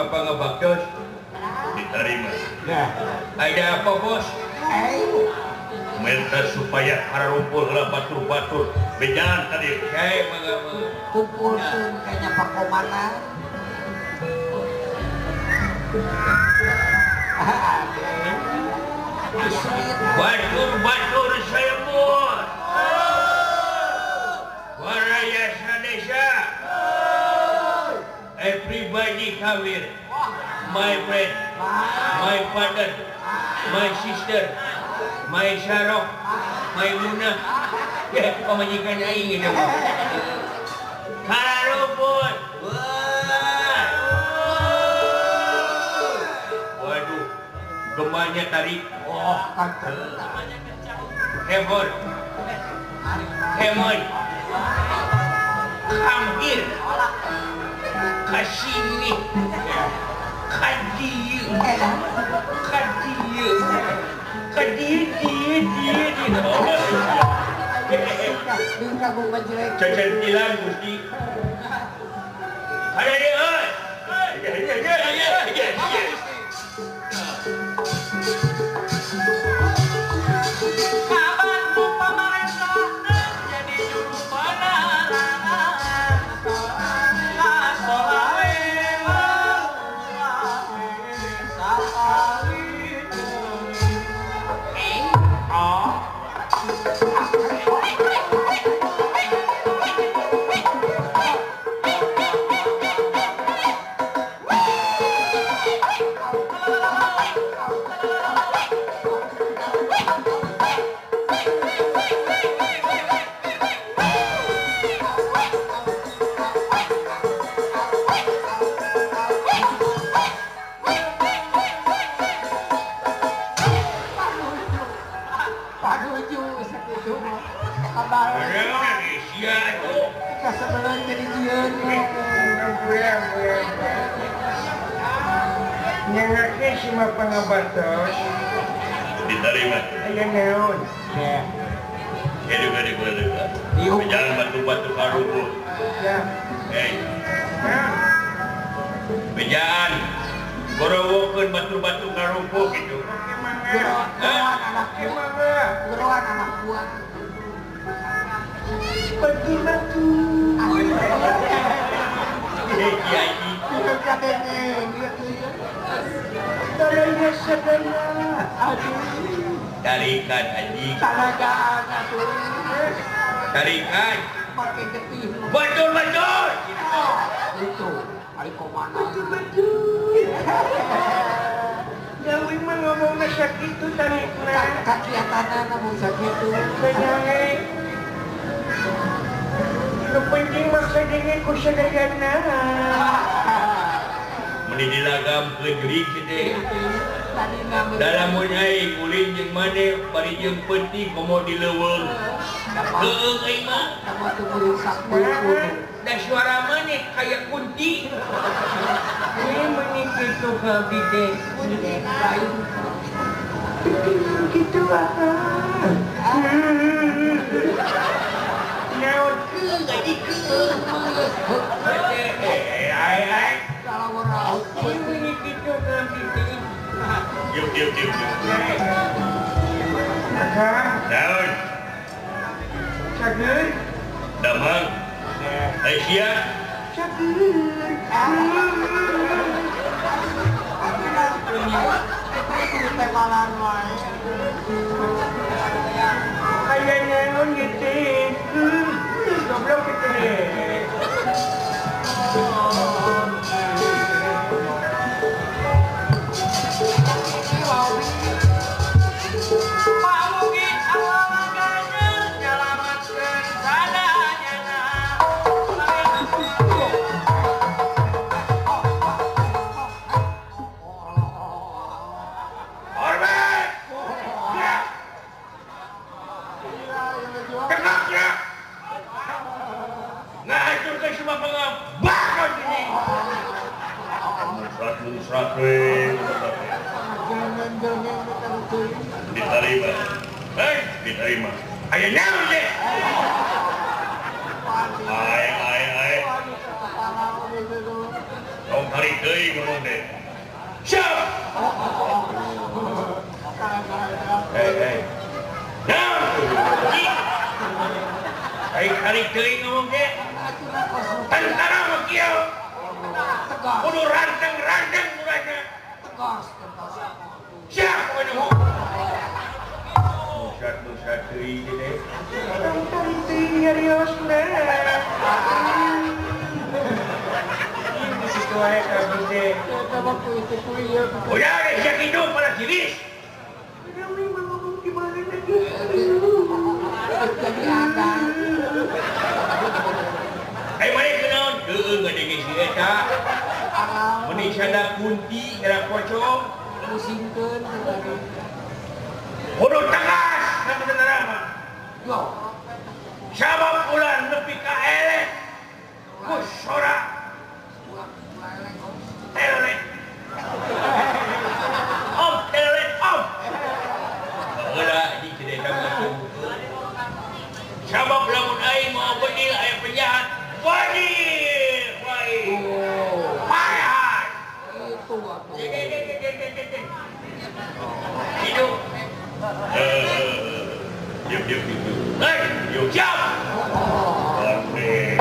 Pangabaktos diterima. Nah, ada apa bos? Minta supaya karumpul heula batur-batur bejaan tadi. Hei, mangga mangga. Kumpulkeun kayaknya pakomana. Batur-batur saya bos. Waraya sadesa. Everybody come here. My friend, my father, my sister, my Sarok, my Muna. Ya, pamajikan aing gitu. Karumpun. Wah. Waduh, gemanya tadi. Oh, Hemon. Hemon. Hampir. Kasini. Kadieu. Kadieu. Kadieu dieu dieu dieu. Cacentilan Gusti. Ada dia euy. Kabantu pamarentah jadi juru penerangan. Pangabatos diterima. Aya naon? Ya. Hidup. Jangan batu-batu karumpul. Ya. Hei. Bejaan. Gorowokeun batu-batu karumpul gitu. Geroan anak buah. Geroan anak buah. Batu-batu. Kiai. Tarikan anjing. Tarikan. Pakai getih. Betul betul. Itu. Ari komana. Betul betul. Gawe mah ngomongna sakitu tarikna. Kakiatanana ngomong sakitu. Benyange. Nu penting mah sadenge ku sadayana. Meni dilagam kejerik teh. Dalam mun aing ulin jeung maneh bari jeung peuting komo di leuweung. Heueuh aing mah. Da suara maneh kaya kunti. Ini meuni kitu ka abdi teh. Kitu ah. Naon keung gaji keung. Ai ai. Ini meuni kitu ka abdi teh. Yuk, yuk, yuk, yuk. Akang. Daun. Cager. Damang. Aisyah. Cager. Aya naon ieu teh? Goblok kitu teh. Diterima. Hei, diterima. Ayo nyaur deh. Ai ai ai. Tong Tarik deui ngomong teh. Siap. Hei hei. Nah. Tarik deui ngomong teh. Tentara mah kieu. Kudu ranteng-ranteng murana. Tegas tegas. Siap kudu. Musat-musat deui teh. Tarik deui nyariosna. Udah, siap hidup pada jenis. Mana kenaon? Heueuh ngadenge si eta. Meni sada kunti era pocong. Pusingkeun kudu tegas satu tentara mah. Sabab ulah nepi ka eleh. Ku sora telet. Om telet om. Baheula di cerita mah. Sabab lamun aing mau bedil aya penjahat. Bedil wae. Paehan. Itu atuh. Hidup. Diam diam diam. Hei, yuk siap. Oke.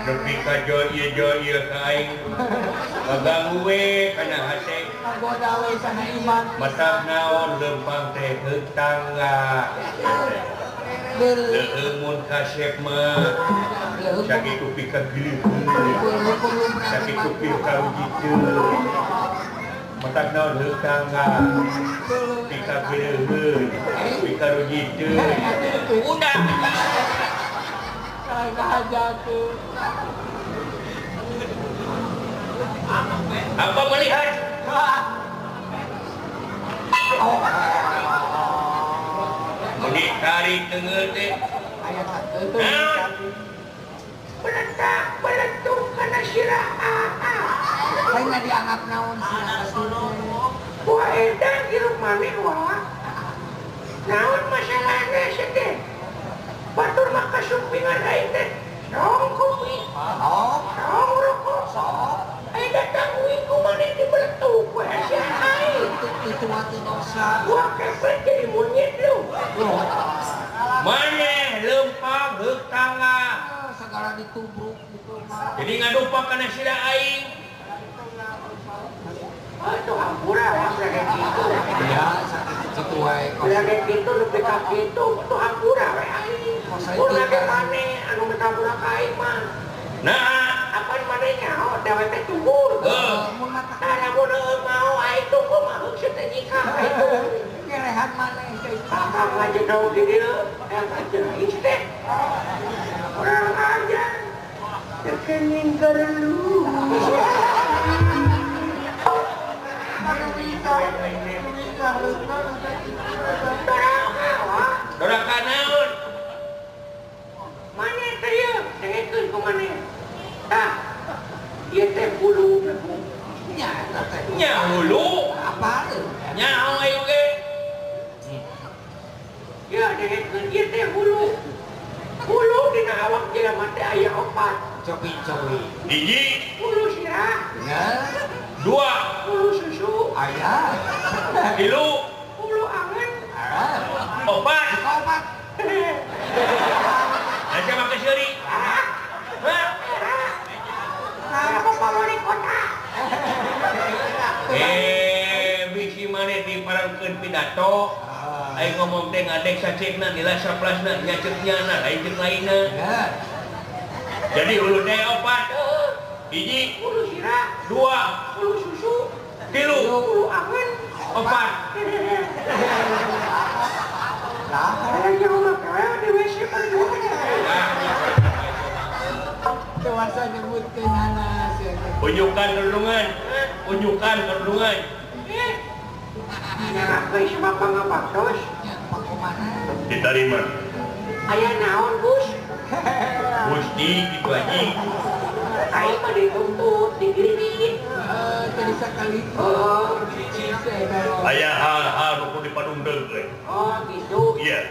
Nepi ka joy-joy ka aing kaganggu we kana hate kagoda we sana iman matak naon lempang teh heuk tangga leuheung mun kasep mah sakitu pika geuleuh sakitu pika jitu matak naon heuk tangga pika geuleuh pika jitu udah apa melihat? Ini tarik tengah teh. Beletak beletuk kana sirah. Lain dianggap naon sirah. Wah edan hirup maneh wah. Naon masalahna teh? Batur mah kasumpingan aing teh. Song kopi. Song rokok. Aing datang uing ku maneh dibeletuk we sia aing. Itu atuh dosa. Gua kepet jadi monyet lu. Maneh lempang heuk tangga. Segala ditubruk gitu mah. Jadi ngadupa kana sirah aing. Aduh hampura lah kayak gitu. Iya, sakitu wae. Kayak gitu nepi ka kitu, tuh hampura we aing. Ulah ge maneh anu minta ka aing mah. Nah, apan maneh nyaho dewe teh tunggu. Nah, lamun heueuh mau aing tunggu mah heuk teh nyikah aing. Kerehan maneh teh. Akang ngajedog di dieu, aing teh. Urang aja. Kekening garelu. Doraka naon? Maneh teh ieu? Dengekeun ku maneh. Tah. Ieu teh hulu. Nya eta teh. Nya hulu. Apa? Nya aing ge. Ya dengekeun ieu teh hulu. Hulu dina awak jelema teh aya opat. Cobi-cobi. Hiji hulu sirah. Ya. Dua hulu susu. Aya. Tilu hulu angen. Opat. Opat. Aja make seuri. Hah? Apa wali kota? Bisi maneh diparangkeun pidato. Aing ngomong teh ngadek sacekna nilai saplasna nya ceuk nyana lain ceuk lainna. Jadi hulu teh opat. Hiji hulu sirah, dua hulu susu, tilu hulu angen, opat. Dewasa nyebutkeun anas. Unjukan kerudungan, unjukan kerudungan. Nyarapkeun si bapak ngabaktos. Nya pakumaha? Diterima. Aya naon, Gus? Gusti kitu anjing. Aing mah dituntut, digiridik. Heeh, tadi sakali. Oh, aya hal-hal nu kudu dipadungdeung teh. Oh, gitu. Iya.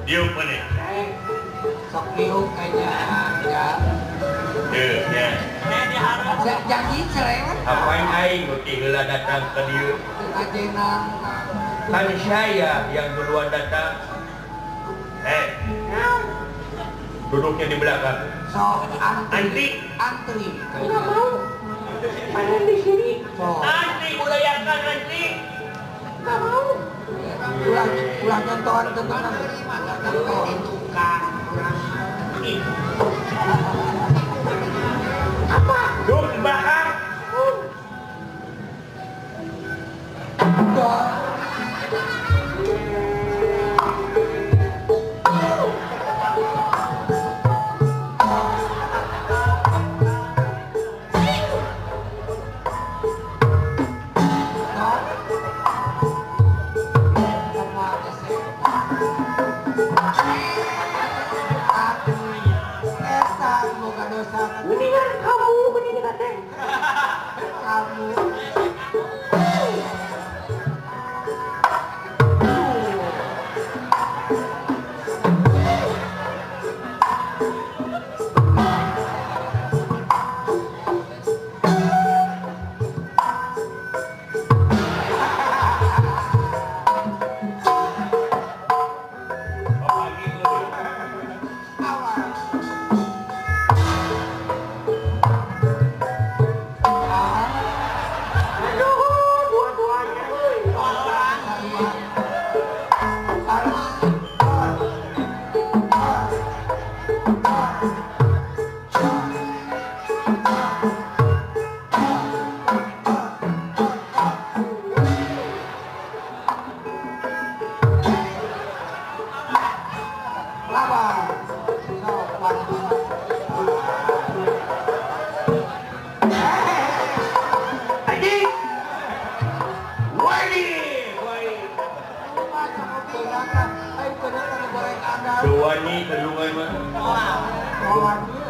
Diuk maneh. Sok diuk kayaknya ya. Heuh, nya. Janji celeng. Apain aing nu ti heula datang ka dieu? Ajena. Kan saya yang duluan datang. Duduknya di belakang. Sok antri. Antri. Enggak mau. Mana di sini? Antri budayakan antri. Enggak mau. Ulah ulah nyontohan teman. Tukang kurang. Apa? Duduk di belakang. Mendingan kamu, mendingan teh. Kamu.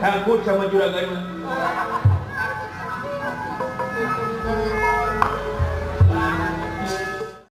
Takut sama juragan mah.